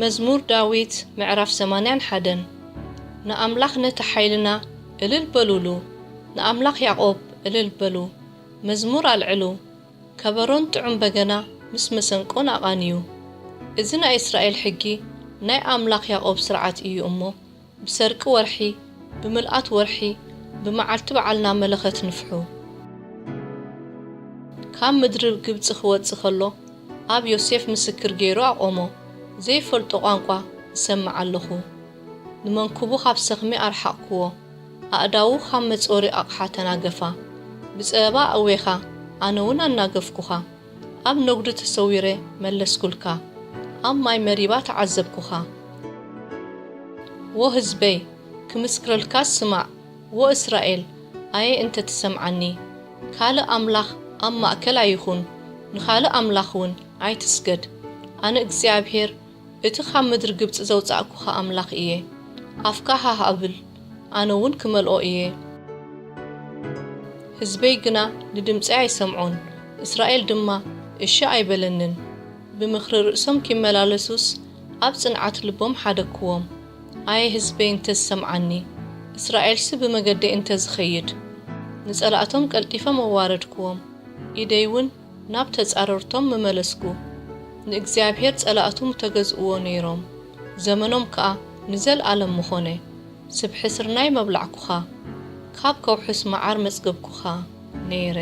መዝሙር ዳዊት ምዕራፍ ሰማንያን ሓደን። ንኣምላኽ ነቲ ሓይልና እልል በሉሉ፣ ንኣምላኽ ያዕቆብ እልል በሉ፣ መዝሙር ኣልዕሉ፣ ከበሮን ጥዑም በገና ምስ መሰንቆን ኣቓንዩ። እዚ ናይ እስራኤል ሕጊ፣ ናይ ኣምላኽ ያዕቆብ ስርዓት እዩ እሞ፣ ብሰርቂ ወርሒ፣ ብምልኣት ወርሒ፣ ብመዓልቲ በዓልና መለኸት ንፍሑ። ካብ ምድሪ ግብጺ ክወጽእ ከሎ፣ ኣብ ዮሴፍ ምስክር ገይሩ ኣቖሞ። ዘይፈልጦ ቋንቋ እሰምዕ ኣለኹ። ንመንኩቡ ካብ ሰኽሚ ኣርሓቕክዎ። ኣእዳዉ ካብ መጾሪ ኣቕሓ ተናገፋ። ብጸበባ ኣእዌኻ፣ ኣነ እውን ኣናገፍኩኻ። ኣብ ነጉዲ ተሰዊረ መለስኩልካ። ኣብ ማይ መሪባ ተዓዘብኩኻ። ዎ ህዝበይ፣ ክምስክረልካ ስማዕ። ዎ እስራኤል፣ ኣየ እንተ ትሰምዓኒ። ካልእ ኣምላኽ ኣብ ማእከል ኣይኹን፣ ንኻልእ ኣምላኽ እውን ኣይትስገድ። ኣነ እግዚኣብሄር፣ እቲ ካብ ምድሪ ግብጺ ዘውጻእኩኻ ኣምላኽ እየ። ኣፍካ ሃህ ኣብል፣ ኣነ እውን ክመልኦ እየ። ህዝበይ ግና ንድምጸይ ኣይሰምዑን፣ እስራኤል ድማ እሺ ኣይበለንን። ብምኽሪ ርእሶም ኪመላለሱስ፣ ኣብ ጽንዓት ልቦም ሓደግክዎም። ኣየ ህዝበይ እንተ ዝሰምዓኒ፣ እስራኤልሲ ብመገደይ እንተ ዝኸይድ፣ ንጸላእቶም ቀልጢፈ መዋረድክዎም፣ ኢደይ እውን ናብ ተጻረርቶም ምመለስኩ። ንእግዚኣብሄር ጸላእቱ ምተገዝእዎ ነይሮም፣ ዘመኖም ከኣ ንዘልኣለም ምኾነ። ስብሒ ስርናይ መብላዕኩኻ፣ ካብ ከውሕስ መዓር መጽገብኩኻ ነይረ።